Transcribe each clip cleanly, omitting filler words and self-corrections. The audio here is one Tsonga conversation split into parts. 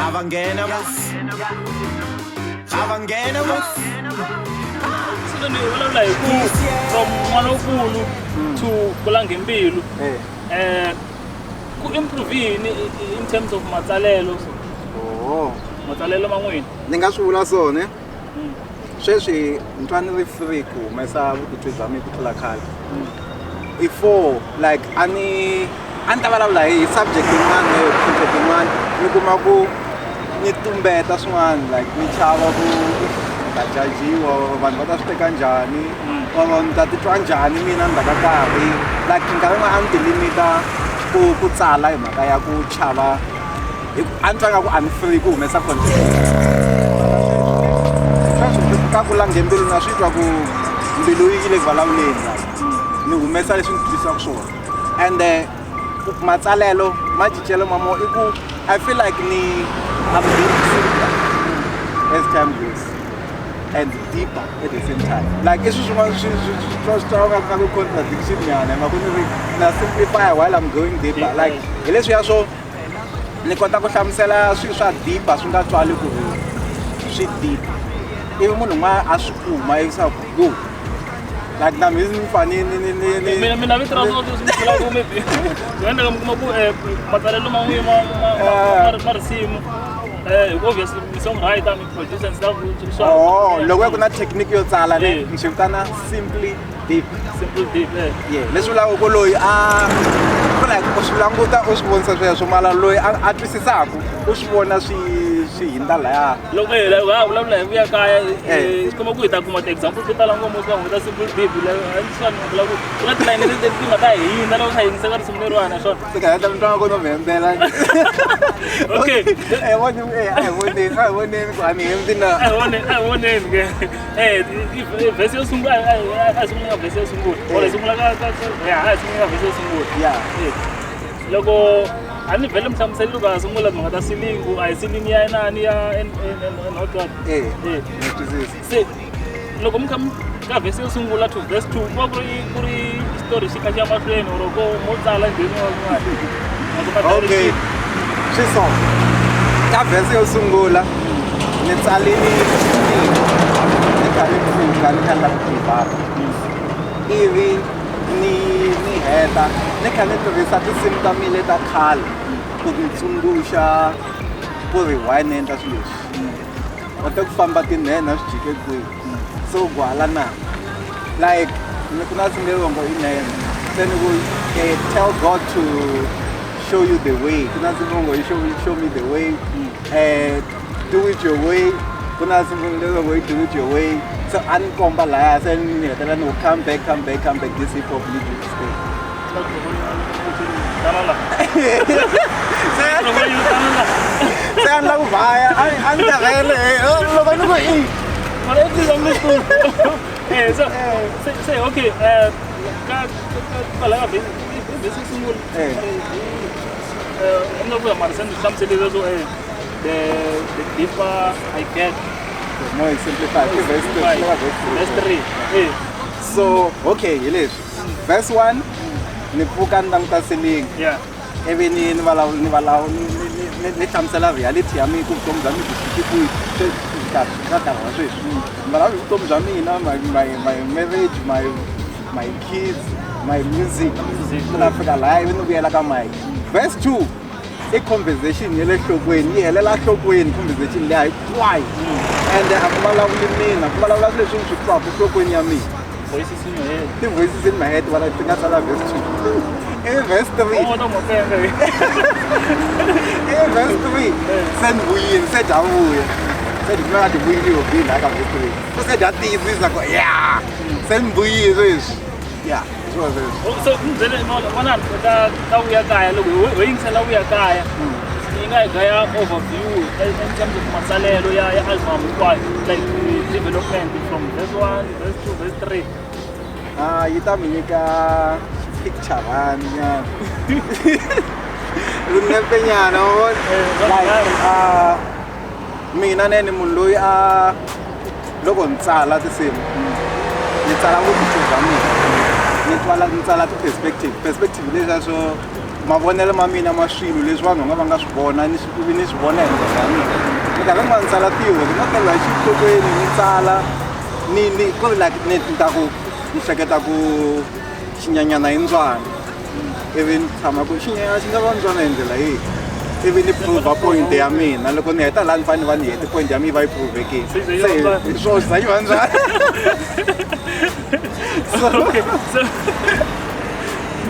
A va nghena mos. A va nghena mos. Se ni vulavula hi ku from n'wana wukulu to ku langhe mbilu. Ku improve yini in terms of matsalelo? Oh. Matsalelo ma n'wina. Ni nga swi vula so ne? Sweswi ni twa ni ri free ku humesa vutitwi bya mina ku tlula khale. Before, like a ni ta vulavula hi subject yin'wana, hi project yin'wana, ni kuma ku ni tumbeta swin'wana, like ni chava ku ni ta jajiwa, vanhu va ta swi teka njhani, or ni ta titwa njhani mina ndzhaku ka nkarhi. Like nkarhi wun'wana a ni ti limita ku tsala hi mhaka ya ku chava, hi ku a ni twa nga ku a ni free ku humesa content. Sweswi ka ku langhe mbilu na swi twa ku mbilu yi le ku vulavuleni, like ni humesa leswi ni twisaka swona. And matsalelo macincelo ma mo i ku I feel like ni I'm being simpler as time goes and deeper at the same time. Like i swilo swin'wana swi twa nga ku contradiction nyana, hi mhaka ku ni ri na simplify while I'm going deeper. Like hi leswiya swo ni kota ku hlamusela swilo swa deeper swi nga twali ku ri swi deep, ivi munhu un'wana a swi kuma ivi swa ku yo, like na mina ni fane ni Mina vito ra swona swi vula ku maybe swi nga endleka mi kuma ku matsalelo ma n'wina ma risimu, hi ku obviously mi songwriter, mi producer and stuff swa. Oh, loko ku na technique yo tsala ne, ni swi vitana simply deep. Simple deep. Yeah, leswi vulaka ku loyi a ku like u swi languta u swi vonisa sweswo, mara loyi a twisisaka u swi vona swi hindza laya. Loko hi la ha vulavula hi vuya kaya, swi komba ku hi ta kuma ti-example to tala ngopfu swa hunguta simple deep. Like swa ni vula ku ku na tilayini leti ti nga ta hindza loko swa yingiseka risimu leriwani naswona. Se ka ta mntwana ko no mhembela. Okay. Eh, voni, a hi voneni, a hi voneni ku a ni hembi na. A hi voneni, a hi voneni ke. Verse yo sungula, a sungula ka verse yo sungula or hi sungula ka ya, a hi sungula ka verse yo sungula. Loko a ni vhele mi hlamuseli loko a sungula timhaka ta ceiling, ku a hi ceiling ya inani ya and what what. Ni twisisa. Se loko mi kha ka verse yo sungula to verse 2, ku va ku ri story xi kha xi ya mahlweni or ko mo tsala ndzeni wa kun'wana? Okay, swi so ka verse yo sungula ni tsalini ni kha ni pfuka, ni kha ni lava ku give up, ivi ni heta ni kha ni tirhisa tinsimu ta mina ta khale ku ni tsundzuxa ku ri why ni endla swilo leswi. Kote ku famba tinhenha swi jike kwihi, so gwala na like ni ku na nsimu leyi ngo i nene, se ni ku tell God to show you the way. Ku na nsimu ngo i show me the way, do it your way. Ku na nsimu leyi ngo i do it your way. So a ni komba laya, se ni hetelela ni ku come back, come back, come back, this hip hop need you to stay. Tana la. Loko yi tana la. Se a ni la ku vhaya, a ni tirhele loko ni ku i. Mara i tiva mi so se okay, ka kwala ka verse yo sungula, ni nga ku ya mara se ni hlamusele leswo the deeper I get, the more you simplify. I verse 3, verse 3. Verse 3. So okay, hi leswi: verse 1 ni pfuka ni languta ceiling, ivi ni vulavula ni vulavula ni hlamusela reality ya mina, ku vutomi bya mina byi fike kwihi ka nkarhi wa sweswi. Ni vulavula hi vutomi bya mina, my marriage, my kids, my music. Ku ta fika laya, ivi ni vuyela ka mic. Verse 2 i conversation ya le nhlokweni, yi helela nhlokweni conversation leya hinkwayo, and a ku vulavuli mina, ku vulavula swilo leswi ni swi twaka nhlokweni ya mina. Voices in your head. Ti-voices in my head wala ti nga tsala verse 2. Ivi verse 3, Oh, no, mapenga. ivi verse 3 se ni vuyile, se dya vuya, se dyi kumeka ti vuyile yo bihi laha ka verse 3, so se dya tiyisisa ku ya se ni vuyile sweswi, ya hi swona sweswo. So ni byele vanani ka vuya kaya, loko ho yingisela vuya kaya, yi nga hi gaya overview in terms of matsalelo ya album hinkwayo, like development from verse 1, verse 2, verse 3. Ah, yi ta mi nyika picture nyana, rinepenyana wa vona. Like mina ne ni munhu loyi a loko ni tsala tinsimu ni tsala vutitwi bya mina, ni twala ni tsala ti-perspective. Perspective leswiya swo Mavonelo ma mina ma swilo leswi vanhu va nga va nga swi vona ni swi ivi ni swi vona hi ndlela ya mina. Minkarhi yin'wana ni tsala theory no tlhela hi xinhlokweni ni tsala ni ni ku ri like ni ta ku ni hleketa ku xinyanyana i mbyana ivi ni tshama ku xinyanyana xi nga va mbyana hi ndlela yihi ivi ni prove point ya mina loko ni heta laha ni fanele ni va ni hete point ya mina yi va yi prove-kile Se yi se va hi swona xi za yi va mbyana so Okay, so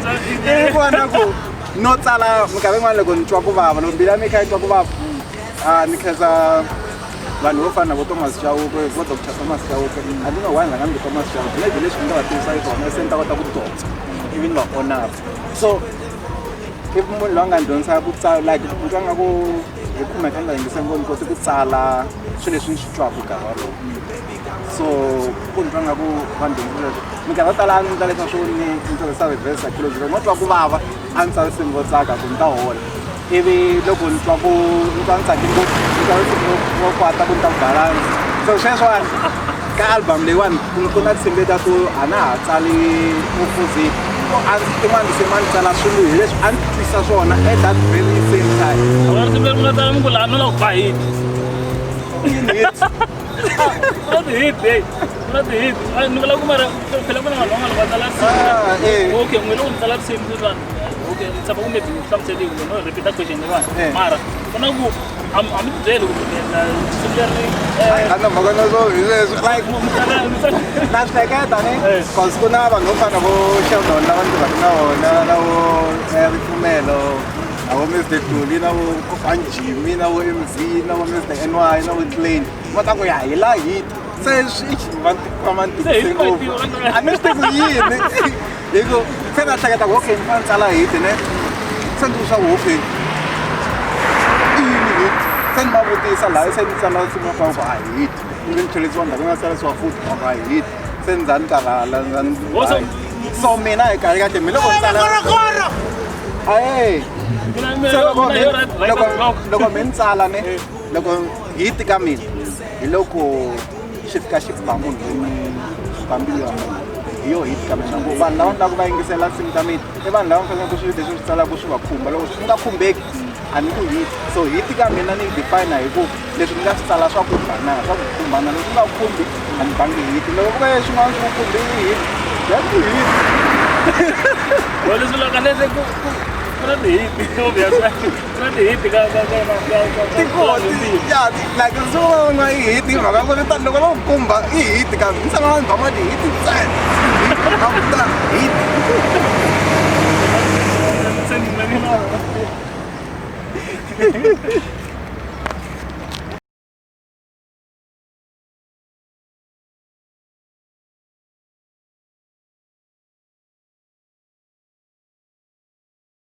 so i vona ku no tsala minkarhi yin'wana loko ni twa ku vava loko mbilu ya mina yi kha yi twa ku vava a ni khensa vanhu vo fana na vo Thomas Chauke vo Doctor Thomas Chauke a ni nga one rhanga ni ku Thomas Chauke maybe leswi ni nga va tivisa xiswona se ni ta kota ku dyondza ivi ni va honor so i munhu loyi a nga ni dyondzisa ku tsala like ni twa nga ku hi kumeka ni nga yingisa ngopfu ni kote ku tsala swilo leswi ni swi twaka nkarhi wolowo so ku ni twa nga ku va ni dyondzisa leswi minkarhi yo tala a ni endla leswa swo ni ni tirhisa reverse psychology loko no twa ku vava a ni tsala risimu ro tsaka ku ni ta hola ivi loko ni twa ku ni twa ni tsake ngopfu ni twa risimu ro kwata ku ni ta ku balance so sweswiwani ka album leyiwani ku na tinsimu letiya to a na ha tsali ngopfu zip a ndzi tin'wana tinsimu a ni tsala swilo hi leswi a ni twisa swona at that very same time a ku na risimu leri mi nga tsala mi ku laha no lava ku ba hit yini hit ku na ti-hit hey ku na ti-hit ni vula ku mara phela ku na vanhu van'wana va tsala Ah, eh. risimu okay n'we loko ni tsala risimu sweswiwani okay ni tshama ku maybe ni hlamuseliwe kumbe no repeat question leyiwani Eh. mara ku na ku a mi ti byeli ku mi endla risimu leri a na mhaka na swo hi leswi like mi tsala mi tsala na swi hleketa ne Eh. cause ku na vanhu vo fana na vo Sheldon lava ni tirhaka na vona na vo Ripfumelo na vo Mr Tuli na vo Kokwan Jimmy na vo MZ na vo Mr NY na vo Klein va ta ku ya hi la hit se swi va va ni Se tikise hit ma yi ngopfu tiva, a ni swi tivi yini hi ku se na hleketa ku okay ni fanele ni tsala hit ne se ni swa ku okay i yini hit se ni va vutisa laha se ni tsala nsimu ya ku a hit ivi ni tlhelisiwa ndzhaku ni nga tsarisiwa futhi a ku a hit se ni za ni karhala ni za ni Oh, so- so mina hi kahle kahle mi loko ni tsala ae mina mina se loko mina yo right right loko block loko mi ni tsala ne loko hit ka mina hi loko xi fika xi ba munhu loyi xi ba mbilu ya munhu hi yo hit ka mina ku vanhu lava ni lava ku va yingisela nsimu ta mina i vanhu lava ni faneleke ku swilo leswi swi tsalaka swi va khumba loko swi nga khumbeki a ni ku hit so hit ka mina ni yi define hi ku leswi ni nga swi tsala swa ku ba na swa ku khumba na loko swi nga khumbi a ni bangi hit loko ku ve swin'wana swi ku khumbi i hit ya ku hit Well, leswi vulaka leswi ku ku ku na ti-hit obvious ku na ti-hit ka ka ka ka ka ka tikoti ya like swin'wana i hit hi mhaka ku ri ta loko va ku khumba i hit kambe ni tshama ni ba ma ti-hit ntsena after hit Se ni